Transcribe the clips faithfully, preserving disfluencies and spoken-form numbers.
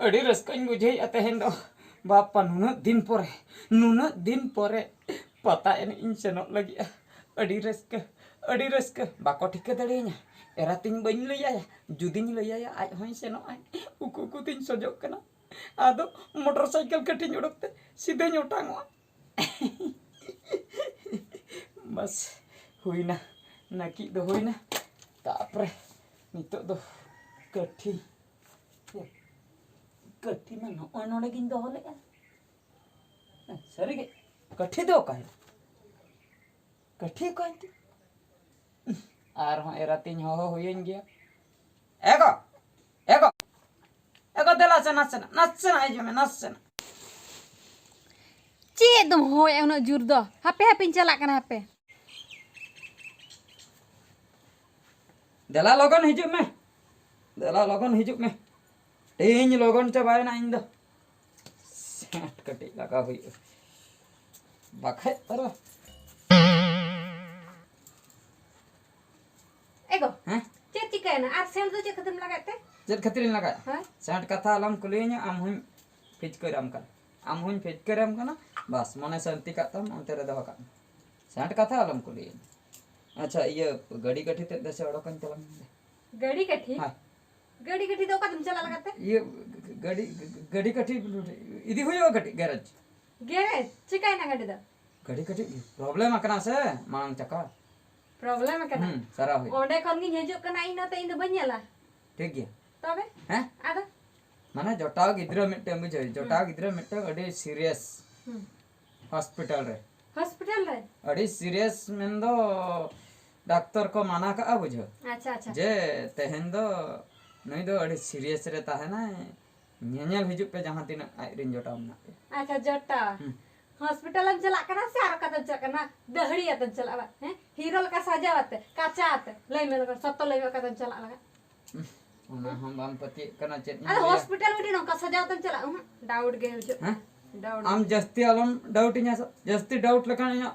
ᱟᱹᱰᱤ ᱨᱟᱹᱥᱠᱟᱹᱧ ᱵᱩᱡᱷᱟᱹᱣᱮᱫᱼᱟ ᱛᱮᱦᱮᱧ ᱫᱚ᱾ ᱵᱟᱯᱟ, ᱱᱩᱱᱟᱹᱜ ᱫᱤᱱ ᱯᱚᱨᱮ, ᱱᱩᱱᱟᱹᱜ ᱫᱤᱱ ᱯᱚᱨᱮ ᱯᱟᱛᱟ ᱮᱱᱮᱡ ᱤᱧ ᱥᱮᱱᱚᱜ ᱞᱟᱹᱜᱤᱫᱼᱟ᱾ ᱟᱹᱰᱤ ᱨᱟᱹᱥᱠᱟᱹ, ᱟᱹᱰᱤ ᱨᱟᱹᱥᱠᱟᱹ᱾ ᱵᱟᱠᱚ ᱴᱷᱤᱠᱟᱹ ᱫᱟᱲᱮᱭᱟᱹᱧᱟ᱾ ᱮᱨᱟᱛᱤᱧ ᱵᱟᱹᱧ ᱞᱟᱹᱭᱟᱭᱟ᱾ ᱡᱩᱫᱤᱧ ᱞᱟᱹᱭᱟᱭᱟ, ᱟᱡ ᱦᱚᱸᱭ ᱥᱮᱱᱚᱜᱼᱟᱭ᱾ ᱩᱠᱩ ᱩᱠᱩ ᱛᱤᱧ ᱥᱚᱡᱚᱜ ᱠᱟᱱᱟ᱾ ᱟᱫᱚ ᱢᱚᱴᱚᱨ ᱥᱟᱭᱠᱮᱞ ᱠᱟᱹᱴᱷᱤᱧ ᱚᱰᱚᱠ ᱛᱮ ᱥᱤᱫᱷᱟᱹᱧ ᱚᱴᱟᱝᱚᱜᱼᱟ᱾ ᱵᱟᱥ, ᱦᱩᱭᱱᱟ, ᱱᱟᱹᱠᱤᱡ ᱫᱚ ᱦᱩᱭᱱᱟ᱾ ᱛᱟᱯᱚᱨᱮ ᱱᱤᱛᱚᱜ ᱫᱚ ᱠᱟᱹᱴᱷᱤ, ᱠᱟᱹᱴᱷᱤ ᱢᱟ ᱱᱚᱜᱼᱚᱭ ᱱᱚᱰᱮ ᱜᱤᱧ ᱫᱚᱦᱚ ᱞᱮᱫᱼᱟ᱾ ᱥᱟᱹᱨᱤᱜᱮ, ᱠᱟᱹᱴᱷᱤ ᱫᱚ ᱚᱠᱟᱭᱮᱱᱟ? ᱠᱟᱹᱴᱷᱤ ᱚᱠᱟᱭᱮᱱ ᱛᱤᱧ? ᱟᱨᱦᱚᱸ ᱮᱨᱟ ᱛᱤᱧ ᱦᱚᱦᱚ ᱦᱩᱭᱟᱹᱧ ᱜᱮᱭᱟ᱾ ᱮ ᱜᱚ! ᱮ ᱜᱚ! ᱮ ᱜᱚ, ᱫᱮᱞᱟ ᱥᱮ ᱱᱟᱥᱮᱱᱟᱜ, ᱱᱟᱥᱮᱱᱟᱜ ᱦᱤᱡᱩᱜ ᱢᱮ, ᱱᱟᱥᱮᱱᱟᱜ᱾ ᱪᱮᱫ ᱫᱚᱢ ᱦᱚᱦᱚᱭᱮᱫᱼᱟ ᱩᱱᱟᱹᱜ ᱡᱳᱨ ᱫᱚ? ᱦᱟᱯᱮ, ᱦᱟᱯᱮᱧ ᱪᱟᱞᱟᱜ ᱠᱟᱱᱟ, ᱦᱟᱯᱮ᱾ ᱫᱮᱞᱟ ᱞᱚᱜᱚᱱ ᱦᱤᱡᱩᱜ ᱢᱮ, ᱫᱮᱞᱟ ᱞᱚᱜᱚᱱ ᱦᱤᱡᱩᱜ ᱢᱮ᱾ ᱛᱮᱦᱮᱧ ᱞᱚᱜᱚᱱ ᱪᱟᱵᱟᱭᱮᱱᱟ ᱤᱧ ᱫᱚ᱾ ᱥᱮᱸᱴ ᱠᱟᱹᱴᱤᱡ ᱞᱟᱜᱟᱣ ᱦᱩᱭᱩᱜᱼᱟ, ᱵᱟᱠᱷᱟᱡ ᱟᱨᱚ᱾ ᱮ ᱜᱚ, ᱦᱮᱸ? ᱪᱮᱫ ᱪᱤᱠᱟᱹᱭᱮᱱᱟ? ᱟᱨ ᱥᱮᱱᱴ ᱫᱚ ᱪᱮᱫ ᱠᱷᱟᱹᱛᱤᱨᱮᱢ ᱞᱟᱜᱟᱣᱮᱫ ᱛᱮ? ᱪᱮᱫ ᱠᱷᱟᱹᱛᱤᱨᱤᱧ ᱞᱟᱜᱟᱣᱮᱫ? ᱦᱮᱸ? ᱥᱮᱸᱴ ᱠᱟᱛᱷᱟ ᱟᱞᱚᱢ ᱠᱩᱞᱤᱭᱤᱧᱟ, ᱟᱢ ᱦᱚᱸᱧ ᱯᱷᱤᱪᱠᱟᱹᱨᱟᱢ ᱠᱟᱱᱟ᱾ ᱟᱢ ᱦᱚᱸᱧ ᱯᱷᱤᱪᱠᱟᱹᱨᱟᱢ ᱠᱟᱱᱟ᱾ ᱵᱟᱥ, ᱢᱚᱱᱮ ᱥᱟᱱᱛᱤ ᱠᱟᱜ ᱛᱟᱢ, ᱚᱱᱛᱮ ᱨᱮ ᱫᱚᱦᱚ ᱠᱟᱜ ᱢᱮ᱾ ᱥᱮᱸᱴ ᱠᱟᱛᱷᱟ ᱟᱞᱚᱢ ᱠᱩᱞᱤᱭᱤᱧᱟ᱾ ᱟᱪᱪᱷᱟ, ᱤᱭᱟᱹ, ᱜᱟᱹᱰᱤ ᱠᱟᱹᱴᱷᱤ ᱛᱮᱫ ᱫᱮᱥᱮ ᱚᱰᱚᱠᱟᱹᱧ ᱛᱟᱞᱟᱝ ᱢᱮ᱾ ᱜᱟᱹᱰᱤ ᱠᱟᱹᱴᱷᱤ? ᱦᱮᱸ᱾ ᱜᱟᱹᱰᱤ ᱠᱟᱹᱴᱷᱤ ᱫᱚ ᱚᱠᱟ ᱛᱮᱢ ᱪᱟᱞᱟᱜ ᱞᱟᱜᱟᱫ ᱛᱮ? ᱤᱭᱟᱹ, ᱜᱟᱹᱰᱤ, ᱜᱟᱹᱰᱤ ᱠᱟᱹᱴᱷᱤ ᱤᱫᱤ ᱦᱩᱭᱩᱜᱼᱟ ᱠᱟᱹᱴᱤᱡ ᱜᱮᱨᱮᱡᱽ᱾ ᱜᱮᱨᱮᱡᱽ? ᱪᱤᱠᱟᱹᱭᱮᱱᱟ ᱜᱟᱹᱰᱤ ᱫᱚ? ᱜᱟᱹᱰᱤ ᱠᱟᱹᱴᱤᱡ problem ᱟᱠᱟᱱᱟ ᱥᱮ, ᱢᱟᱲᱟᱝ ᱪᱟᱠᱟ᱾ Problem ᱟᱠᱟᱱᱟ? ᱦᱩᱸ, ᱥᱟᱨᱟᱣ ᱦᱩᱭᱩᱜᱼᱟ᱾ ᱚᱸᱰᱮ ᱠᱷᱚᱱ ᱜᱤᱧ ᱦᱤᱡᱩᱜ ᱠᱟᱱᱟ ᱤᱧ ᱱᱚᱛᱮ, ᱤᱧ ᱫᱚ ᱵᱟᱹᱧ ᱧᱮᱞᱟ᱾ ᱴᱷᱤᱠ ᱜᱮᱭᱟ᱾ ᱛᱚᱵᱮ? ᱦᱮᱸ? ᱟᱫᱚ? ᱢᱟᱱᱮ ᱡᱚᱴᱟᱣ ᱜᱤᱫᱽᱨᱟᱹ ᱢᱤᱫᱴᱟᱝ, ᱵᱩᱡᱷᱟᱹᱣ, ᱡᱚᱴᱟᱣ ᱦᱩᱸ᱾ ᱜᱤᱫᱽᱨᱟᱹ ᱢᱤᱫᱴᱟᱝ ᱟᱹᱰᱤ serious ᱦᱩᱸ᱾ Hospital ᱨᱮ᱾ Hospital ᱨᱮ? ᱟᱹᱰᱤ serious ᱢᱮᱱᱫᱚ ᱰᱟᱠᱛᱚᱨ ᱠᱚ ᱢᱟᱱᱟ ᱠᱟᱜᱼᱟ, ᱵᱩᱡᱷᱟᱹᱣ᱾ ᱟᱪᱪᱷᱟ, ᱟᱪᱪᱷᱟ᱾ ᱡᱮ ᱛᱮᱦᱮᱧ ᱫᱚ ᱱᱩᱭ ᱫᱚ ᱟᱹᱰᱤ serious ᱨᱮ ᱛᱟᱦᱮᱱᱟᱭ, ᱧᱮᱧᱮᱞ ᱦᱤᱡᱩᱜ ᱯᱮ ᱡᱟᱦᱟᱸ ᱛᱤᱱᱟᱹᱜ ᱟᱡ ᱨᱮᱱ ᱡᱚᱴᱟᱣ ᱢᱮᱱᱟᱜ ᱯᱮ᱾ ᱟᱪᱪᱷᱟ, ᱡᱚᱴᱟᱣ᱾ ᱦᱩᱸ᱾ Hospital ᱮᱢ ᱪᱟᱞᱟᱜ ᱠᱟᱱᱟ ᱥᱮ ᱟᱨ ᱚᱠᱟᱛᱮᱢ ᱪᱟᱞᱟᱜ ᱠᱟᱱᱟ? ᱫᱟᱹᱦᱲᱤ ᱟᱛᱮᱢ ᱪᱟᱞᱟᱜᱼᱟ ᱵᱟᱝ? ᱦᱮᱸ? Hero ᱞᱮᱠᱟ ᱥᱟᱡᱟᱣ ᱟᱛᱮ, ᱠᱟᱪᱟ ᱟᱛᱮ᱾ ᱞᱟᱹᱭ ᱢᱮ ᱞᱚᱜᱚᱱ, ᱥᱚᱛᱚ ᱞᱟᱹᱭ ᱢᱮ ᱚᱠᱟᱛᱮᱢ ᱪᱟᱞᱟᱜ ᱞᱟᱜᱟᱫ? ᱚᱱᱟ ᱦᱚᱸ ᱵᱟᱢ ᱯᱟᱹᱛᱭᱟᱹᱜ ᱠᱟᱱᱟ, ᱪᱮᱫ ᱤᱧ ᱟᱫᱚ ᱞᱟᱹᱭᱟ? Hospital ᱢᱤᱫᱴᱤᱡ ᱱᱚᱝᱠᱟ ᱥᱟᱡᱟᱣ ᱟᱛᱮᱢ ᱪᱟᱞᱟᱜᱼᱟ, ᱩᱱᱟᱹᱜ doubt ᱜᱮ ᱵᱩᱡᱷᱟᱹᱜ ᱦᱮᱸ? ᱠᱟᱱᱟ᱾ Doubt ᱟᱢ ᱜᱮ᱾ ᱡᱟᱹᱥᱛᱤ ᱟᱞᱚᱢ doubt ᱤᱧᱟ ᱥᱮ, ᱡᱟᱹᱥᱛᱤ doubt ᱞᱮᱠᱷᱟᱱ ᱤᱧᱟᱹᱜ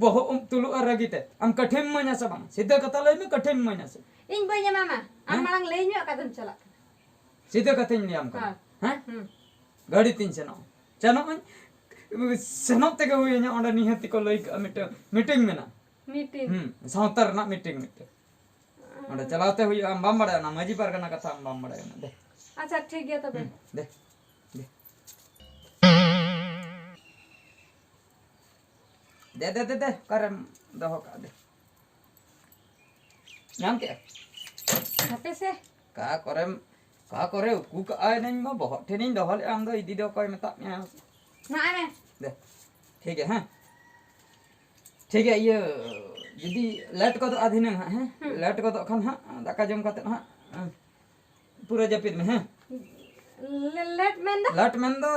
ᱵᱚᱦᱚᱜ ᱮᱢ ᱛᱩᱞᱩᱜᱼᱟ ᱨᱟᱹᱜᱤ ᱛᱮ᱾ ᱟᱢ ᱠᱟᱹᱴᱷᱤᱢ ᱤᱢᱟᱹᱧᱟ ᱥᱮ ᱵᱟᱝ? ᱥᱤᱫᱷᱟᱹ ᱠᱟᱛᱷᱟ ᱞᱟᱹᱭ ᱢᱮ, ᱠᱟᱹᱴᱷᱤᱢ ᱤᱢᱟᱹᱧᱟ ᱥᱮ? ᱤᱧ ᱵᱟᱹᱧ ᱮᱢᱟᱢᱟ᱾ ᱟᱢ ᱦᱮᱸ? ᱢᱟᱲᱟᱝ ᱞᱟᱹᱭ ᱢᱮ ᱚᱠᱟᱛᱮᱢ ᱪᱟᱞᱟᱜ ᱠᱟᱱᱟ᱾ ᱥᱤᱫᱷᱟᱹ ᱠᱟᱛᱷᱟᱧ ᱞᱟᱹᱭᱟᱢ ᱠᱟᱱᱟ᱾ ᱦᱮᱸ᱾ ᱦᱮᱸ? ᱦᱩᱸ᱾ ᱜᱟᱹᱰᱤ ᱛᱤᱧ ᱥᱮᱱᱚᱜᱼᱟ᱾ ᱥᱮᱱᱚᱜ ᱟᱹᱧ, ᱥᱮᱱᱚᱜ ᱛᱮᱜᱮ ᱦᱩᱭ ᱟᱹᱧᱟ᱾ ᱚᱸᱰᱮ ᱱᱤᱦᱟᱹᱛᱤ ᱠᱚ ᱞᱟᱹᱭ ᱠᱟᱜᱼᱟ, ᱢᱤᱫᱴᱟᱝ ᱢᱤᱴᱤᱝ ᱢᱮᱱᱟᱜᱼᱟ᱾ ᱢᱤᱴᱤᱝ? ᱦᱩᱸ, ᱥᱟᱶᱛᱟ ᱨᱮᱱᱟᱜ ᱢᱤᱴᱤᱝ ᱢᱤᱫᱴᱟᱝ᱾ ᱚᱸᱰᱮ ᱪᱟᱞᱟᱣ ᱛᱮ ᱦᱩᱭᱩᱜᱼᱟ, ᱟᱢ ᱵᱟᱢ ᱵᱟᱲᱟᱭᱟ ᱚᱱᱟ ᱢᱟᱹᱡᱷᱤ ᱯᱟᱨᱜᱟᱱᱟ ᱠᱟᱛᱷᱟ, ᱟᱢ ᱵᱟᱢ ᱵᱟᱲᱟᱭᱟ ᱚᱱᱟ᱾ ᱫᱮ᱾ ᱟᱪᱪᱷᱟ, ᱴᱷᱤᱠ ᱜᱮᱭᱟ ᱛᱚᱵᱮ᱾ ᱦᱩᱸ, ᱫᱮ, ᱫᱮ᱾ ᱫᱮ, ᱫᱮ, ᱫᱮ, ᱫᱮ, ᱚᱠᱟᱨᱮᱢ ᱫᱚᱦᱚ ᱠᱟᱜᱼᱟ? ᱫᱮ᱾ ᱧᱟᱢ ᱠᱮᱜᱼᱟ? ᱦᱟᱯᱮ ᱥᱮ᱾ ᱚᱠᱟ ᱠᱚᱨᱮᱢ, ᱚᱠᱟ ᱠᱚᱨᱮ ᱩᱠᱩ ᱠᱟᱜᱼᱟ? ᱮᱱᱮᱧ ᱢᱟ ᱵᱚᱦᱚᱜ ᱴᱷᱮᱱᱤᱧ ᱫᱚᱦᱚ ᱞᱮᱜᱼᱟ, ᱟᱢ ᱫᱚ ᱤᱫᱤ ᱫᱚ ᱚᱠᱚᱭ ᱢᱮᱛᱟᱜ ᱢᱮᱭᱟ? ᱱᱚᱜᱼᱚᱭ ᱢᱮ᱾ ᱫᱮ, ᱴᱷᱤᱠ ᱜᱮᱭᱟ, ᱦᱮᱸ? ᱴᱷᱤᱠ ᱜᱮᱭᱟ, ᱤᱭᱟᱹ, ᱡᱩᱫᱤ ᱞᱮᱴ ᱜᱚᱫᱚᱜᱼᱟ ᱫᱷᱤᱱᱟᱹᱝ ᱦᱟᱸᱜ, ᱦᱮᱸ? ᱦᱩᱸ᱾ ᱞᱮᱴ ᱜᱚᱫᱚᱜ ᱠᱷᱟᱱ ᱦᱟᱸᱜ, ᱫᱟᱠᱟ ᱡᱚᱢ ᱠᱟᱛᱮᱫ ᱦᱟᱸᱜ, ᱯᱩᱨᱟᱹ ᱡᱟᱹᱯᱤᱫ ᱢᱮ, ᱦᱮᱸ? ᱞᱮ-, ᱞᱮᱴ ᱢᱮᱱ ᱫᱚ? ᱞᱮᱴ ᱢᱮᱱ ᱫᱚ,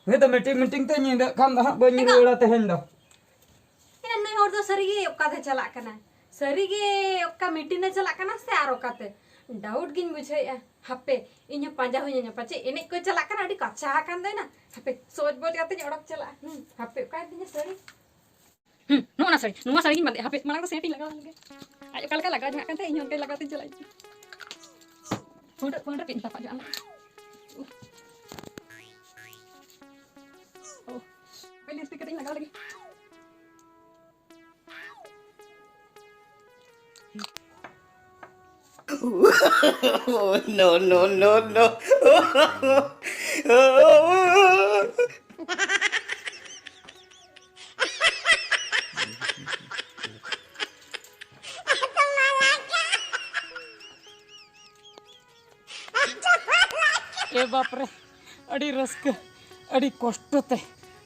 ᱦᱳᱭ ᱫᱚ ᱢᱤᱴᱤᱝ, ᱢᱤᱴᱤᱝ ᱛᱮ ᱧᱤᱫᱟᱹᱜ ᱠᱷᱟᱱ ᱫᱚ ᱦᱟᱸᱜ ᱵᱟᱹᱧ ᱮᱱᱟ᱾ ᱨᱩᱣᱟᱹᱲᱟ ᱛᱮᱦᱮᱧ ᱫᱚ᱾ ᱮᱱᱟ ᱱᱩᱭ ᱦᱚᱲ ᱫᱚ ᱥᱟᱹᱨᱤ ᱜᱮ ᱚᱠᱟᱛᱮ ᱪᱟᱞᱟᱜ ᱠᱟᱱᱟ? ᱥᱟᱹᱨᱤ ᱜᱮ ᱚᱠᱟ ᱢᱤᱴᱤᱝ ᱮ ᱪᱟᱞᱟᱜ ᱠᱟᱱᱟ ᱥᱮ ᱟᱨ ᱚᱠᱟᱛᱮ? ᱰᱟᱣᱩᱴ ᱜᱤᱧ ᱵᱩᱡᱷᱟᱹᱣᱮᱫᱼᱟ᱾ ᱦᱟᱯᱮ, ᱤᱧ ᱦᱚᱸ ᱯᱟᱸᱡᱟ ᱦᱩᱭ ᱟᱹᱧᱟ, ᱯᱟᱪᱮ ᱮᱱᱮᱡ ᱠᱚᱭ ᱪᱟᱞᱟᱜ ᱠᱟᱱᱟ, ᱟᱹᱰᱤ ᱠᱟᱪᱟ ᱟᱠᱟᱱ ᱫᱚᱭ ᱱᱟ᱾ ᱦᱟᱯᱮ, ᱥᱚᱡᱽ ᱵᱚᱡᱽ ᱠᱟᱛᱮᱧ ᱚᱰᱚᱠ ᱪᱟᱞᱟᱜᱼᱟ᱾ ᱦᱩᱸ, ᱦᱟᱯᱮ, ᱚᱠᱟᱭᱮᱱ ᱛᱤᱧᱟ ᱥᱟᱹᱲᱤ? ᱦᱩᱸ, ᱱᱚᱜᱼᱚ ᱱᱟ ᱥᱟᱹᱲᱤ, ᱱᱚᱣᱟ ᱥᱟᱹᱲᱤ ᱜᱤᱧ ᱵᱟᱸᱫᱮᱭᱟ᱾ ᱦᱟᱯᱮ, ᱢᱟᱲᱟᱝ ᱫᱚ ᱥᱮᱱᱴ ᱤᱧ ᱞᱟᱜᱟᱣ ᱞᱮᱜᱮ᱾ ᱟᱡ ᱚᱠᱟ ᱞᱮᱠᱟ ᱞᱟᱜᱟᱣ ᱡᱚᱝᱟᱜ ᱠᱟᱱ ᱛᱟᱦᱮᱸ, ᱤᱧ ᱦᱚᱸ ᱚᱱᱠᱟᱧ ᱞᱟᱜᱟᱣ ᱛᱤᱧ ᱪᱟᱞᱟᱜ ᱤᱧ᱾ ᱯᱷᱳᱱ ᱨᱮ, ᱯᱷᱳᱱ ᱨᱮ ᱠᱟᱹᱡ ᱤᱧ ᱛᱟᱯᱟᱜ ᱧᱚᱜ ᱟᱱ ᱞᱮᱜᱮ᱾ ᱳᱦ, ᱦᱟᱯᱮ, ᱞᱤᱯᱥᱴᱤᱠ ᱠᱟᱹᱴᱤᱡ ᱤᱧ ᱞᱟᱜᱟᱣ ᱞᱮᱜᱮ᱾ Oh, no, no, no, no. ᱮ ᱵᱟᱯ ᱨᱮ, ᱟᱹᱰᱤ ᱨᱟᱹᱥᱠᱟᱹ, ᱟᱹᱰᱤ ᱠᱚᱥᱴᱚ ᱛᱮ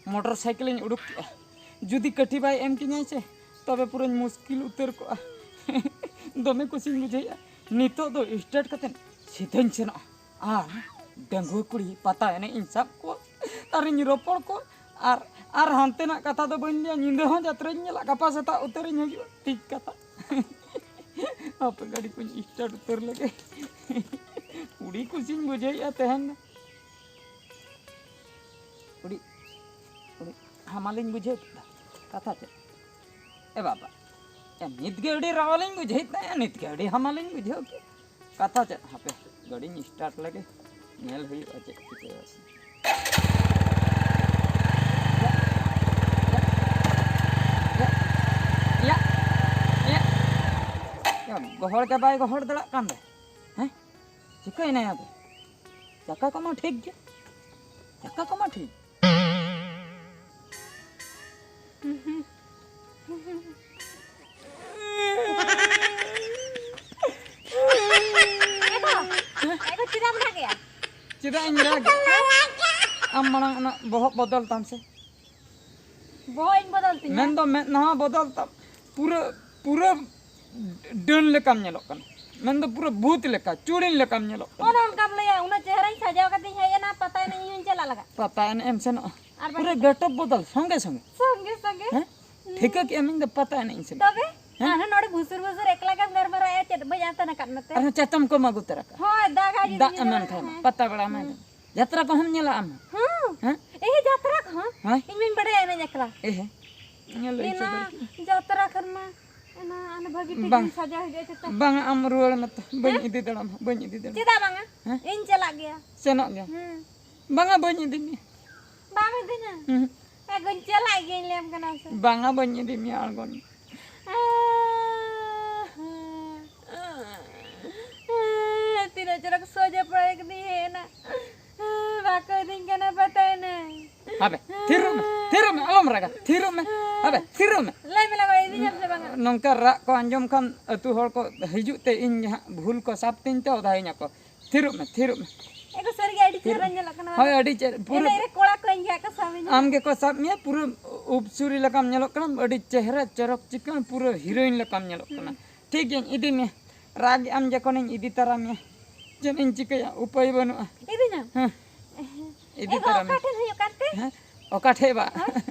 ᱢᱚᱴᱚᱨ ᱥᱟᱭᱠᱮᱞ ᱤᱧ ᱩᱰᱩᱠ ᱠᱮᱜᱼᱟ᱾ ᱡᱩᱫᱤ ᱠᱟᱹᱴᱷᱤ ᱵᱟᱭ ᱮᱢ ᱠᱤᱧᱟᱭ ᱥᱮ, ᱛᱚᱵᱮ ᱯᱩᱨᱟᱹᱧ ᱢᱩᱥᱠᱤᱞ ᱩᱛᱟᱹᱨ ᱠᱚᱜᱼᱟ᱾ ᱫᱚᱢᱮ ᱠᱩᱥᱤᱧ ᱵᱩᱡᱷᱟᱹᱣᱮᱫᱼᱟ᱾ ᱱᱤᱛᱚᱜ ᱫᱚ ᱥᱴᱟᱨᱴ ᱠᱟᱛᱮᱫ ᱥᱤᱫᱷᱟᱹᱧ ᱥᱮᱱᱚᱜᱼᱟ᱾ ᱟᱨ ᱰᱟᱺᱜᱩᱣᱟᱹ ᱠᱩᱲᱤ ᱯᱟᱛᱟ ᱮᱱᱮᱡ ᱤᱧ ᱥᱟᱵ ᱠᱚᱣᱟ, ᱟᱨᱤᱧ ᱨᱚᱯᱚᱲ ᱠᱚᱣᱟ, ᱟᱨ, ᱟᱨ ᱦᱟᱱᱛᱮᱱᱟᱜ ᱠᱟᱛᱷᱟ ᱫᱚ ᱵᱟᱹᱧ ᱞᱟᱹᱭᱟ, ᱧᱤᱫᱟᱹ ᱦᱚᱸ ᱡᱟᱛᱨᱟᱧ ᱧᱮᱞᱟ, ᱜᱟᱯᱟ ᱥᱮᱛᱟᱜ ᱩᱛᱟᱹᱨᱤᱧ ᱦᱤᱡᱩᱜᱼᱟ, ᱴᱷᱤᱠ ᱠᱟᱛᱷᱟ᱾ ᱦᱟᱯᱮ ᱜᱟᱹᱰᱤ ᱠᱚᱧ ᱥᱴᱟᱨᱴ ᱩᱛᱟᱹᱨ ᱞᱮᱜᱮ᱾ ᱟᱹᱰᱤ ᱠᱩᱥᱤᱧ ᱵᱩᱡᱷᱟᱹᱣᱮᱫᱼᱟ ᱛᱮᱦᱮᱧ ᱫᱚ᱾ ᱟᱹᱰᱤ, ᱟᱹᱰᱤ ᱦᱟᱢᱟᱞᱤᱧ ᱵᱩᱡᱷᱟᱹᱣ ᱠᱮᱫᱟ᱾ ᱠᱟᱛᱷᱟ ᱪᱮᱫ? ᱮ ᱵᱟᱵᱟ, ᱮ ᱱᱤᱛ ᱜᱮ ᱟᱹᱰᱤ ᱨᱟᱣᱟᱞᱤᱧ ᱵᱩᱡᱷᱟᱹᱣᱮᱫ ᱛᱟᱦᱮᱸᱫ, ᱱᱤᱛ ᱜᱮ ᱟᱹᱰᱤ ᱦᱟᱢᱟᱞᱤᱧ ᱵᱩᱡᱷᱟᱹᱣ ᱠᱮᱫ᱾ ᱠᱟᱛᱷᱟ ᱪᱮᱫ? ᱦᱟᱯᱮ, ᱜᱟᱹᱰᱤᱧ ᱥᱴᱟᱨᱴ ᱞᱮᱜᱮ᱾ ᱧᱮᱞ ᱦᱩᱭᱩᱜᱼᱟ ᱪᱮᱫ ᱪᱤᱠᱟᱹᱜᱼᱟ ᱥᱮ᱾ ᱭᱟ, ᱭᱟ, ᱭᱟ, ᱭᱟ, ᱜᱚᱦᱚᱲ ᱜᱮ ᱵᱟᱭ ᱜᱚᱦᱚᱲ ᱫᱟᱲᱮᱭᱟᱜ ᱠᱟᱱ ᱫᱚ᱾ ᱦᱮᱸ? ᱪᱤᱠᱟᱹᱭᱮᱱᱟᱭ ᱟᱫᱚ? ᱪᱟᱠᱟ ᱠᱚᱢᱟ ᱴᱷᱤᱠ ᱜᱮ᱾ ᱪᱟᱠᱟ ᱠᱚᱢᱟ ᱴᱷᱤᱠ᱾ ᱮ ᱜᱚ, ᱮ ᱜᱚ, ᱪᱮᱫᱟᱜ ᱮᱢ ᱨᱟᱜ ᱮᱜᱼᱟ? ᱪᱮᱫᱟᱜ ᱤᱧ ᱨᱟᱜ? ᱟᱢ ᱢᱟᱲᱟᱝ ᱚᱱᱟ ᱵᱚᱦᱚᱜ ᱵᱚᱫᱚᱞ ᱛᱟᱢ ᱥᱮ᱾ ᱵᱚᱦᱚᱜ ᱤᱧ ᱵᱚᱫᱚᱞ ᱛᱤᱧᱟ? ᱢᱮᱱᱫᱚ ᱢᱮᱫᱦᱟ ᱵᱚᱫᱚᱞ ᱛᱟᱢ᱾ ᱯᱩᱨᱟᱹ, ᱯᱩᱨᱟᱹ ᱰᱟᱹᱱ ᱞᱮᱠᱟᱢ ᱧᱮᱞᱚᱜ ᱠᱟᱱᱟ᱾ ᱢᱮᱱᱫᱚ ᱯᱩᱨᱟᱹ ᱵᱷᱩᱛ ᱞᱮᱠᱟ, ᱪᱩᱲᱤᱱ ᱞᱮᱠᱟᱢ ᱧᱮᱞᱚᱜ ᱠᱟᱱᱟ᱾ ᱚᱱᱮ ᱚᱱᱠᱟᱢ ᱞᱟᱹᱭᱟ, ᱩᱱᱟᱹᱜ ᱪᱮᱦᱨᱟᱧ ᱥᱟᱡᱟᱣ ᱠᱟᱛᱮᱧ ᱦᱮᱡ ᱮᱱᱟ, ᱯᱟᱛᱟ ᱮᱱᱮᱡ ᱤᱧ ᱪᱟᱞᱟᱜ ᱞᱟᱜᱟᱜ᱾ ᱯᱟᱛᱟ ᱮᱱᱮᱡ ᱮᱢ ᱥᱮᱱᱚᱜᱼᱟ? ᱟᱨ ᱵᱟᱝ ᱯᱩᱨᱟᱹ ᱪᱮᱫ? ᱜᱮᱴᱟᱯ ᱵᱚᱫᱚᱞ ᱥᱚᱸᱜᱮ ᱥᱚᱸᱜᱮ᱾ ᱥᱚᱸᱜᱮ ᱥᱚᱸᱜᱮ᱾ ᱦᱮᱸ? ᱦᱩᱸ᱾ ᱴᱷᱤᱠᱟᱹ ᱠᱮᱜᱼᱟ ᱢᱮᱱᱫᱚ ᱯᱟᱛᱟ ᱮᱱᱮᱡ ᱤᱧ ᱥᱮᱱᱚᱜᱼᱟ᱾ ᱛᱚᱵᱮ? ᱦᱮᱸ? ᱟᱨᱦᱚᱸ ᱱᱚᱰᱮ ᱵᱷᱩᱥᱩᱨ ᱵᱷᱩᱥᱩᱨ ᱮᱠᱞᱟ ᱜᱮᱢ ᱜᱟᱨᱢᱟᱨᱟᱣᱮᱫᱼᱟ, ᱪᱮᱫ ᱵᱟᱹᱧ ᱟᱛᱟᱱ ᱟᱠᱟᱫ ᱢᱮᱛᱮ? ᱟᱨᱦᱚᱸ ᱪᱟᱛᱚᱢ ᱠᱚᱢ ᱟᱹᱜᱩ ᱛᱚᱨᱟ ᱠᱟᱜᱼᱟ᱾ ᱦᱳᱭ, ᱫᱟᱜ ᱦᱤᱡᱩᱜ ᱫᱟᱜ ᱤᱧ ᱮᱢᱟᱱ ᱧᱩᱭᱟ, ᱠᱷᱟᱱ ᱦᱮᱸ᱾ ᱯᱟᱛᱟ ᱵᱮᱲᱟ ᱢᱮ᱾ ᱦᱩᱸ᱾ ᱡᱟᱛᱨᱟ ᱠᱚᱦᱚᱸᱢ ᱧᱮᱞᱟ ᱟᱢ ᱦᱚᱸ? ᱦᱮᱸ? ᱦᱮᱸ? ᱮ, ᱡᱟᱛᱨᱟ ᱠᱚᱦᱚᱸ? ᱦᱮᱸ? ᱤᱧ ᱢᱟᱧ ᱵᱟᱰᱟᱭᱟ ᱮᱱᱮᱡ ᱮᱠᱞᱟ᱾ ᱮ ᱦᱮᱸ? ᱧᱮᱞ ᱞᱟᱹᱭ ᱮᱱᱟ ᱥᱚᱫᱚᱨ ᱠᱮᱫ᱾ ᱡᱟᱛᱨᱟ ᱠᱷᱟᱱ ᱢᱟ, ᱮᱱᱟ ᱚᱱᱟ ᱵᱷᱟᱹᱜᱤ ᱴᱷᱤᱠ ᱵᱟᱝ᱾ ᱤᱧ ᱥᱟᱡᱟᱣ ᱦᱤᱡᱩᱜᱼᱟ ᱪᱮᱛᱟ᱾ ᱵᱟᱝᱟ, ᱟᱢ ᱨᱩᱣᱟᱹᱲ ᱢᱮ ᱛᱚ᱾ ᱵᱟᱹᱧ ᱦᱮᱸ? ᱤᱫᱤ ᱫᱟᱲᱮᱭᱟᱢᱟ, ᱵᱟᱹᱧ ᱤᱫᱤ ᱫᱟᱲᱮᱭᱟᱢᱟ᱾ ᱪᱮᱫᱟᱜ ᱵᱟᱝᱟ? ᱦᱮᱸ? ᱤᱧ ᱪᱟᱞᱟᱜ ᱜᱮᱭᱟ᱾ ᱥᱮᱱᱚᱜ ᱜᱮᱭᱟ᱾ ᱦᱮᱸ᱾ ᱵᱟᱝᱟ, ᱵᱟᱹᱧ ᱤᱫᱤ ᱢᱮᱭᱟ᱾ ᱵᱟᱢ ᱤᱫᱤᱧᱟ? ᱦᱩᱸ᱾ ᱮ ᱜᱚᱧ, ᱪᱟᱞᱟᱜ ᱜᱤᱭᱟᱹᱧ ᱞᱟᱹᱭᱟᱢ ᱠᱟᱱᱟ ᱥᱮ᱾ ᱵᱟᱝᱟ, ᱵᱟᱹᱧ ᱤᱫᱤ ᱢᱮᱭᱟ, ᱟᱬᱜᱚᱱ ᱢᱮ᱾ ᱛᱤᱱᱟᱹᱜ ᱪᱚᱨᱚᱠ ᱥᱚᱡᱷᱮ ᱯᱚᱲᱟ ᱠᱟᱛᱮᱧ ᱦᱮᱡ ᱮᱱᱟ᱾ ᱵᱟᱠᱚ ᱤᱫᱤᱧ ᱠᱟᱱᱟ ᱯᱟᱛᱟ ᱮᱱᱮᱡ᱾ ᱦᱟᱯᱮ, ᱛᱷᱤᱨᱚᱜ ᱢᱮ, ᱛᱷᱤᱨᱚᱜ ᱢᱮ, ᱟᱞᱚᱢ ᱨᱟᱜᱟ, ᱛᱷᱤᱨᱚᱜ ᱢᱮ᱾ ᱦᱟᱯᱮ, ᱛᱷᱤᱨᱚᱜ ᱢᱮ᱾ ᱞᱟᱹᱭ ᱢᱮ, ᱞᱟᱜᱟᱣ ᱤᱫᱤᱧᱟᱢ ᱥᱮ ᱵᱟᱝᱟ? ᱱᱚᱝᱠᱟ ᱨᱟᱜ ᱠᱚ ᱟᱸᱡᱚᱢ ᱠᱷᱟᱱ ᱟᱹᱛᱩ ᱦᱚᱲ ᱠᱚ ᱦᱤᱡᱩᱜ ᱛᱮ ᱤᱧ ᱦᱟᱸᱜ ᱵᱷᱩᱞ ᱠᱚ ᱥᱟᱵ ᱛᱤᱧ ᱛᱮ ᱚᱫᱟᱭᱤᱧ ᱟᱠᱚ᱾ ᱛᱷᱤᱨᱚᱜ ᱢᱮ, ᱛᱷᱤᱨᱚᱜ ᱢᱮ᱾ ᱮ ᱜᱚ, ᱥᱟᱹᱨᱤᱜᱮ ᱟᱹᱰᱤ ᱛᱷᱤᱨᱚᱜ ᱪᱮᱦᱨᱟ ᱢᱮ᱾ ᱧᱮᱞᱚᱜ ᱠᱟᱱᱟ᱾ ᱦᱳᱭ, ᱟᱹᱰᱤ ᱪᱮᱦᱨᱟ, ᱯᱩᱨᱟᱹ ᱮᱱᱮᱡ ᱨᱮ ᱠᱚᱲᱟ ᱠᱚ ᱤᱧ ᱜᱮ ᱦᱟᱸᱜ ᱠᱚ ᱥᱟᱵ ᱤᱧᱟ᱾ ᱟᱢ ᱜᱮᱠᱚ ᱥᱟᱵ ᱢᱮᱭᱟ, ᱯᱩᱨᱟᱹ ᱩᱯᱥᱩᱨᱤ ᱞᱮᱠᱟᱢ ᱧᱮᱞᱚᱜ ᱠᱟᱱᱟ, ᱟᱹᱰᱤ ᱪᱮᱦᱨᱟ, ᱪᱚᱨᱚᱠ ᱪᱤᱠᱟᱹᱬ, ᱯᱩᱨᱟᱹ ᱦᱤᱨᱳᱭᱤᱱ ᱞᱮᱠᱟᱢ ᱧᱮᱞᱚᱜ ᱠᱟᱱᱟ᱾ ᱦᱩᱸ᱾ ᱴᱷᱤᱠ ᱜᱮᱭᱟᱧ ᱤᱫᱤ ᱢᱮᱭᱟ, ᱨᱟᱜ ᱮᱜ ᱟᱢ ᱡᱚᱠᱷᱚᱱᱤᱧ ᱤᱫᱤ ᱛᱟᱨᱟ ᱢᱮᱭᱟ, ᱪᱮᱫ ᱤᱧ ᱪᱤᱠᱟᱹᱭᱟ, ᱩᱯᱟᱹᱭ ᱵᱟᱹᱱᱩᱜᱼᱟ᱾ ᱤᱫᱤᱧᱟᱢ? ᱦᱮᱸ, ᱤᱫᱤ ᱮ ᱜᱚ, ᱛᱟᱨᱟ ᱚᱠᱟ ᱢᱮᱭᱟ᱾ ᱴᱷᱮᱱ ᱦᱩᱭᱩᱜ ᱠᱟᱱᱛᱮ? ᱦᱮᱸ, ᱚᱠᱟ ᱴᱷᱮᱡ ᱵᱟ? ᱦᱮᱸ?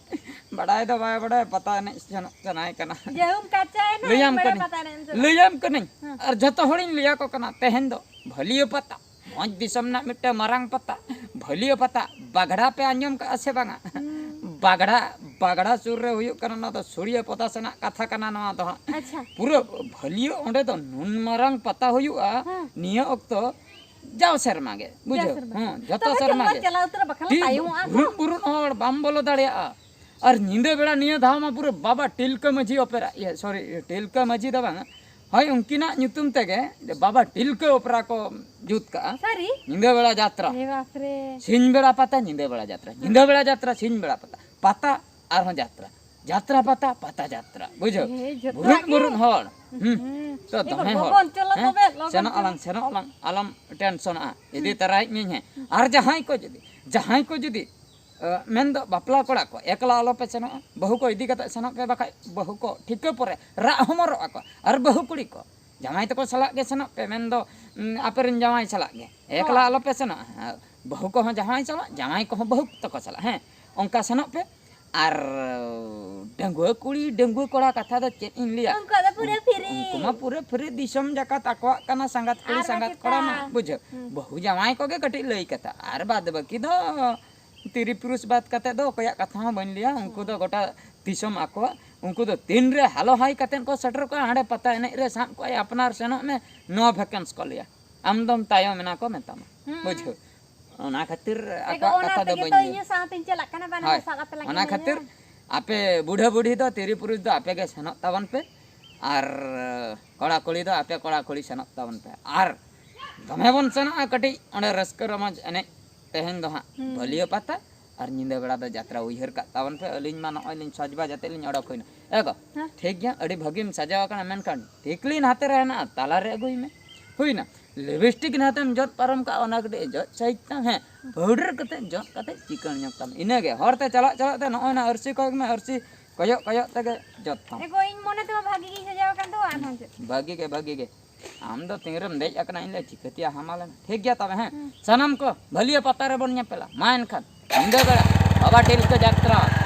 ᱵᱟᱲᱟᱭ ᱫᱚ ᱵᱟᱭ ᱵᱟᱲᱟᱭᱟ, ᱯᱟᱛᱟ ᱮᱱᱮᱡ ᱥᱮᱱᱚᱜ ᱥᱟᱱᱟᱭᱮ ᱠᱟᱱᱟ᱾ ᱡᱟᱹᱦᱩᱢ ᱠᱟᱪᱟᱭᱮᱱᱟ, ᱞᱟᱹᱭᱟᱢ ᱵᱟᱲᱟᱭ ᱠᱟᱹᱱᱟᱹᱧ, ᱯᱟᱛᱟ ᱮᱱᱮᱡ ᱮᱢ ᱪᱟᱞᱟᱜᱼᱟ᱾ ᱞᱟᱹᱭᱟᱢ ᱠᱟᱹᱱᱟᱹᱧ, ᱦᱮᱸ᱾ ᱟᱨ ᱡᱷᱚᱛᱚ ᱦᱚᱲᱤᱧ ᱞᱟᱹᱭᱟᱠᱚ ᱠᱟᱱᱟ, ᱛᱮᱦᱮᱧ ᱫᱚ ᱵᱷᱟᱹᱞᱤᱭᱟᱹ ᱯᱟᱛᱟ, ᱢᱚᱡᱽ ᱫᱤᱥᱚᱢ ᱨᱮᱱᱟᱜ ᱢᱤᱫᱴᱟᱝ ᱢᱟᱨᱟᱝ ᱯᱟᱛᱟ, ᱵᱷᱟᱹᱞᱤᱭᱟᱹ ᱯᱟᱛᱟ, ᱵᱟᱜᱽᱲᱟ ᱯᱮ ᱟᱸᱡᱚᱢ ᱠᱟᱜᱼᱟ ᱥᱮ ᱵᱟᱝᱟ? ᱦᱩᱸ᱾ ᱵᱟᱜᱽᱲᱟ, ᱵᱟᱜᱽᱲᱟ ᱥᱩᱨ ᱨᱮ ᱦᱩᱭᱩᱜ ᱠᱟᱱᱟ, ᱱᱚᱣᱟ ᱫᱚ ᱥᱩᱲᱤᱭᱟᱹ ᱯᱚᱫᱟ ᱥᱮᱱᱟᱜ ᱠᱟᱛᱷᱟ ᱠᱟᱱᱟ ᱱᱚᱣᱟ ᱫᱚ ᱦᱟᱸᱜ᱾ ᱟᱪᱪᱷᱟ᱾ ᱯᱩᱨᱟᱹ ᱵᱷᱟᱹᱞᱤᱭᱟᱹ ᱚᱸᱰᱮ ᱫᱚ ᱱᱩᱱ ᱢᱟᱨᱟᱝ ᱯᱟᱛᱟ ᱦᱩᱭᱩᱜᱼᱟ, ᱦᱮᱸ᱾ ᱱᱤᱭᱟᱹ ᱚᱠᱛᱚ ᱡᱟᱣ ᱥᱮᱨᱢᱟ ᱜᱮ, ᱵᱩᱡᱷᱟᱹᱣ? ᱥᱮᱨᱢᱟ᱾ ᱦᱮᱸ, ᱡᱚᱛᱚ ᱛᱚᱵᱮ ᱥᱮᱨᱢᱟ ᱪᱮᱫ ᱜᱮ᱾ ᱪᱟᱞᱟᱣ ᱩᱛᱟᱹᱨᱟ, ᱵᱟᱠᱷᱟᱱ ᱴᱷᱤᱠ, ᱛᱟᱭᱚᱢᱚᱜᱼᱟ ᱠᱚ᱾ ᱵᱩᱨᱩᱫ ᱵᱩᱨᱩᱫ ᱦᱚᱲ ᱵᱟᱢ ᱵᱚᱞᱚ ᱫᱟᱲᱮᱭᱟᱜᱼᱟ᱾ ᱟᱨ ᱧᱤᱫᱟᱹ ᱵᱮᱲᱟ ᱱᱤᱭᱟᱹ ᱫᱷᱟᱣ ᱢᱟ ᱯᱩᱨᱟᱹ ᱵᱟᱵᱟ ᱴᱤᱞᱠᱟᱹ ᱢᱟᱹᱡᱷᱤ ᱚᱯᱮᱨᱟ, ᱤᱭᱟᱹ, ᱥᱚᱨᱤ, ᱴᱤᱞᱠᱟᱹ ᱢᱟᱹᱡᱷᱤ ᱫᱚ ᱵᱟᱝᱟ, ᱦᱳᱭ, ᱩᱱᱠᱤᱱᱟᱜ ᱧᱩᱛᱩᱢ ᱛᱮᱜᱮ ᱵᱟᱵᱟ ᱴᱤᱞᱠᱟᱹ ᱚᱯᱮᱨᱟ ᱠᱚ ᱡᱩᱛ ᱠᱟᱜᱼᱟ᱾ ᱥᱟᱹᱨᱤ? ᱧᱤᱫᱟᱹ ᱵᱮᱲᱟ ᱡᱟᱛᱨᱟ᱾ ᱮ ᱵᱟᱯ ᱨᱮ᱾ ᱥᱤᱧ ᱵᱮᱲᱟ ᱯᱟᱛᱟ, ᱧᱤᱫᱟᱹ ᱵᱮᱲᱟ ᱡᱟᱛᱨᱟ, ᱧᱤᱫᱟᱹ ᱵᱮᱲᱟ ᱡᱟᱛᱨᱟ, ᱥᱤᱧ ᱵᱮᱲᱟ ᱯᱟᱛᱟ, ᱯᱟᱛᱟ ᱟᱨᱦᱚᱸ ᱡᱟᱛᱨᱟ, ᱡᱟᱛᱨᱟ ᱯᱟᱛᱟ, ᱯᱟᱛᱟ ᱡᱟᱛᱨᱟ, ᱵᱩᱡᱷᱟᱹᱣ? ᱦᱮᱸ, ᱡᱚᱛᱚ ᱵᱩᱨᱩᱫ ᱜᱮ᱾ ᱵᱩᱨᱩᱫ ᱦᱚᱲ᱾ ᱦᱩᱸ᱾ ᱦᱩᱸ᱾ ᱛᱚ, ᱮ ᱫᱚᱢᱮ ᱵᱟᱵᱟ, ᱦᱚᱲ᱾ ᱵᱚᱱ ᱪᱚᱞᱚ ᱦᱮᱸ? ᱛᱚᱵᱮ, ᱞᱚᱜᱚᱱ ᱥᱮᱱᱚᱜ ᱪᱚᱞᱚ᱾ ᱟᱞᱟᱝ, ᱥᱮᱱᱚᱜ ᱟᱞᱟᱝ, ᱟᱞᱚᱢ ᱴᱮᱱᱥᱚᱱᱚᱜᱼᱟ, ᱤᱫᱤ ᱛᱟᱨᱟᱭᱤᱡ ᱢᱤᱭᱟᱹᱧ ᱦᱮᱸ᱾ ᱟᱨ ᱡᱟᱦᱟᱸᱭ ᱠᱚ ᱡᱩᱫᱤ, ᱡᱟᱦᱟᱸᱭ ᱠᱚ ᱡᱩᱫᱤ, ᱮ, ᱢᱮᱱᱫᱚ ᱵᱟᱯᱞᱟ ᱠᱚᱲᱟ ᱠᱚ ᱮᱠᱞᱟ ᱟᱞᱚᱯᱮ ᱥᱮᱱᱚᱜᱼᱟ, ᱵᱟᱹᱦᱩ ᱠᱚ ᱤᱫᱤ ᱠᱟᱛᱮ ᱥᱮᱱᱚᱜ ᱯᱮ, ᱵᱟᱠᱷᱟᱡ ᱵᱟᱹᱦᱩ ᱠᱚ ᱴᱷᱤᱠᱟᱹ ᱯᱚᱨᱮ ᱨᱟᱜ ᱦᱚᱢᱚᱨᱚᱜ ᱟᱠᱚ᱾ ᱟᱨ ᱵᱟᱹᱦᱩ ᱠᱩᱲᱤ ᱠᱚ ᱡᱟᱶᱟᱭ ᱛᱟᱠᱚ ᱥᱟᱞᱟᱜ ᱜᱮ ᱥᱮᱱᱚᱜ ᱯᱮ, ᱢᱮᱱᱫᱚ, ᱩᱸ, ᱟᱯᱮᱨᱮᱱ ᱡᱟᱶᱟᱭ ᱥᱟᱞᱟᱜ ᱜᱮ᱾ ᱮᱠᱞᱟ ᱦᱳᱭ᱾ ᱟᱞᱚᱯᱮ ᱥᱮᱱᱚᱜᱼᱟ᱾ ᱵᱟᱹᱦᱩ ᱠᱚᱦᱚᱸ ᱡᱟᱶᱟᱭ ᱥᱟᱞᱟᱜ, ᱡᱟᱶᱟᱭ ᱠᱚᱦᱚᱸ ᱵᱟᱹᱦᱩ ᱛᱟᱠᱚ ᱥᱟᱞᱟᱜ, ᱦᱮᱸ, ᱚᱱᱠᱟ ᱥᱮᱱᱚᱜ ᱯᱮ᱾ ᱟᱨ ᱰᱟᱺᱜᱩᱣᱟᱹ ᱠᱩᱲᱤ, ᱰᱟᱺᱜᱩᱣᱟᱹ ᱠᱚᱲᱟ ᱠᱟᱛᱷᱟ ᱫᱚ ᱪᱮᱫ ᱤᱧ ᱞᱟᱹᱭᱟ? ᱩᱱᱠᱩᱣᱟᱜ ᱫᱚ ᱯᱩᱨᱟᱹ ᱩᱱ-, free᱾ ᱩᱱᱠᱩ ᱢᱟ ᱯᱩᱨᱟᱹ free, ᱫᱤᱥᱚᱢ ᱡᱟᱠᱟᱛ ᱟᱠᱚᱣᱟᱜ ᱠᱟᱱᱟ, ᱥᱟᱸᱜᱟᱛ ᱠᱩᱲᱤ, ᱟᱨ ᱥᱟᱸᱜᱟᱛ ᱪᱮᱫ ᱠᱚᱲᱟ ᱢᱟ, ᱞᱮᱠᱟ? ᱵᱩᱡᱷᱟᱹᱣ? ᱦᱩᱸ᱾ ᱵᱟᱹᱦᱩ ᱡᱟᱶᱟᱭ ᱠᱚᱜᱮ ᱠᱟᱹᱴᱤᱡ ᱞᱟᱹᱭ ᱠᱟᱛᱷᱟ, ᱟᱨ ᱵᱟᱫ ᱵᱟᱹᱠᱤ ᱫᱚ ᱛᱤᱨᱤ ᱯᱩᱨᱩᱥ ᱵᱟᱫ ᱠᱟᱛᱮ ᱫᱚ ᱚᱠᱚᱭᱟᱜ ᱠᱟᱛᱷᱟ ᱦᱚᱸ ᱵᱟᱹᱧ ᱞᱟᱹᱭᱟ᱾ ᱩᱱᱠᱩ ᱫᱚ ᱜᱚᱴᱟ ᱫᱤᱥᱚᱢ ᱟᱠᱚᱣᱟᱜ᱾ ᱩᱱᱠᱩ ᱫᱚ ᱛᱤᱱᱨᱮ ᱦᱟᱞᱚ ᱦᱟᱭ ᱠᱟᱛᱮ ᱠᱚ ᱥᱮᱴᱮᱨ ᱠᱚᱜᱼᱟ, ᱦᱟᱸᱰᱮ ᱯᱟᱛᱟ ᱮᱱᱮᱡ ᱨᱮ ᱥᱟᱵ ᱠᱚᱜᱼᱟᱭ, ᱟᱯᱱᱟᱨ ᱥᱮᱱᱚᱜ ᱢᱮ, no vacance ᱠᱚ ᱞᱟᱹᱭᱟ, ᱟᱢ ᱫᱚᱢ ᱛᱟᱭᱚᱢ ᱮᱱᱟ ᱠᱚ ᱢᱮᱛᱟᱢᱟ᱾ ᱦᱩᱸ᱾ ᱵᱩᱡᱷᱟᱹᱣ? ᱚᱱᱟ ᱠᱷᱟᱹᱛᱤᱨ ᱮᱜᱚ, ᱟᱠᱚᱣᱟᱜ ᱚᱱᱟ ᱠᱟᱛᱷᱟ ᱫᱚ ᱛᱮᱜᱮ ᱵᱟᱹᱧ ᱛᱚ ᱞᱟᱹᱭᱟ᱾ ᱤᱧ ᱦᱚᱸ ᱥᱟᱶᱛᱮᱧ ᱪᱟᱞᱟᱜ ᱠᱟᱱᱟ, ᱵᱟᱱᱟ ᱦᱚᱲ ᱦᱳᱭ᱾ ᱥᱟᱵ ᱠᱟᱛᱮ ᱞᱟᱝ ᱚᱱᱟ ᱮᱱᱮᱡᱟ᱾ ᱠᱷᱟᱹᱛᱤᱨ ᱟᱯᱮ ᱵᱩᱰᱷᱟᱹ ᱵᱩᱰᱷᱤ ᱫᱚ, ᱛᱤᱨᱤ ᱯᱩᱨᱩᱥ ᱫᱚ ᱟᱯᱮ ᱜᱮ ᱥᱮᱱᱚᱜ ᱛᱟᱵᱚᱱ ᱯᱮ, ᱟᱨ ᱠᱚᱲᱟ ᱠᱩᱲᱤ ᱫᱚ ᱟᱯᱮ ᱠᱚᱲᱟ ᱠᱩᱲᱤ ᱥᱮᱱᱚᱜ ᱛᱟᱵᱚᱱ ᱯᱮ᱾ ᱟᱨ ᱫᱚᱢᱮ ᱵᱚᱱ ᱥᱮᱱᱚᱜᱼᱟ ᱠᱟᱹᱴᱤᱡ ᱚᱸᱰᱮ ᱨᱟᱹᱥᱠᱟᱹ ᱨᱚᱢᱚᱡᱽ ᱮᱱᱮᱡ᱾ ᱛᱮᱦᱮᱧ ᱫᱚ ᱦᱟᱸᱜ ᱦᱩᱸ᱾ ᱵᱟᱹᱞᱭᱟᱹ ᱯᱟᱛᱟ ᱟᱨ ᱧᱤᱫᱟᱹ ᱵᱮᱲᱟ ᱫᱚ ᱡᱟᱛᱨᱟ᱾ ᱩᱭᱦᱟᱹᱨ ᱠᱟᱜ ᱛᱟᱵᱚᱱ ᱯᱮ, ᱟᱹᱞᱤᱧ ᱢᱟ ᱱᱚᱜᱼᱚᱭ ᱞᱤᱧ ᱥᱟᱡᱽᱵᱟᱡᱽ ᱟᱛᱮᱫ ᱞᱤᱧ ᱚᱰᱚᱠ ᱦᱩᱭᱱᱟ᱾ ᱮ ᱜᱚ, ᱦᱮᱸ᱾ ᱴᱷᱤᱠ ᱜᱮᱭᱟ, ᱟᱹᱰᱤ ᱵᱷᱟᱹᱜᱤᱢ ᱥᱟᱡᱟᱣ ᱟᱠᱟᱱᱟ, ᱢᱮᱱᱠᱷᱟᱱ ᱴᱤᱠᱞᱤ ᱱᱟᱛᱮ ᱨᱮ ᱦᱮᱱᱟᱜᱼᱟ, ᱛᱟᱞᱟ ᱨᱮ ᱟᱹᱜᱩᱭ ᱢᱮ᱾ ᱦᱩᱭᱱᱟ᱾ ᱞᱤᱯᱤᱥᱴᱤᱠ ᱱᱟᱛᱮᱢ ᱡᱚᱫ ᱯᱟᱨᱚᱢ ᱠᱟᱜᱼᱟ, ᱚᱱᱟ ᱠᱟᱹᱴᱤᱡ ᱡᱚᱫ ᱥᱟᱭᱤᱡ ᱛᱟᱢ, ᱦᱮᱸ, ᱯᱟᱣᱰᱟᱨ ᱠᱟᱛᱮ ᱡᱚᱫ ᱠᱟᱛᱮ ᱪᱤᱠᱟᱹᱬ ᱧᱚᱜ ᱛᱟᱢ, ᱤᱱᱟᱹᱜᱮ᱾ ᱦᱚᱨ ᱛᱮ ᱪᱟᱞᱟᱜ ᱪᱟᱞᱟᱜ ᱛᱮ ᱱᱚᱜᱼᱚᱭ ᱱᱟ ᱟᱹᱨᱥᱤ ᱠᱚᱭᱚᱜ ᱢᱮ, ᱟᱹᱨᱥᱤ ᱠᱚᱭᱚᱜ ᱠᱚᱭᱚᱜ ᱛᱮᱜᱮ ᱡᱚᱫ ᱛᱟᱢ᱾ ᱮ ᱜᱚ, ᱤᱧ ᱢᱚᱱᱮ ᱛᱮᱢᱟ ᱵᱷᱟᱜᱤ ᱜᱤᱧ ᱥᱟᱡᱟᱣ ᱟᱠᱟᱱ ᱫᱚ, ᱟᱨᱦᱚᱸ ᱪᱮᱫ? ᱵᱷᱟᱜᱤ ᱜᱮ, ᱵᱷᱟᱜᱤ ᱜᱮ᱾ ᱟᱢ ᱫᱚ ᱛᱤᱱ ᱨᱮᱢ ᱫᱮᱡ ᱟᱠᱟᱱᱟ, ᱤᱧ ᱞᱮ ᱪᱤᱠᱟᱹᱛᱮᱭᱟ ᱦᱟᱢᱟᱞᱮᱱᱟ᱾ ᱴᱷᱤᱠ ᱜᱮᱭᱟ ᱛᱚᱵᱮ, ᱦᱮᱸ? ᱦᱩᱸ᱾ ᱥᱟᱱᱟᱢ ᱠᱚ ᱵᱷᱟᱹᱞᱤᱭᱟᱹ ᱯᱟᱛᱟ ᱨᱮᱵᱚᱱ ᱧᱮᱯᱮᱞᱟ᱾ ᱢᱟ ᱮᱱᱠᱷᱟᱱ, ᱧᱤᱫᱟᱹ ᱵᱮᱲᱟ, ᱵᱟᱵᱟ ᱴᱤᱞᱠᱟᱹ ᱡᱟᱛᱨᱟ᱾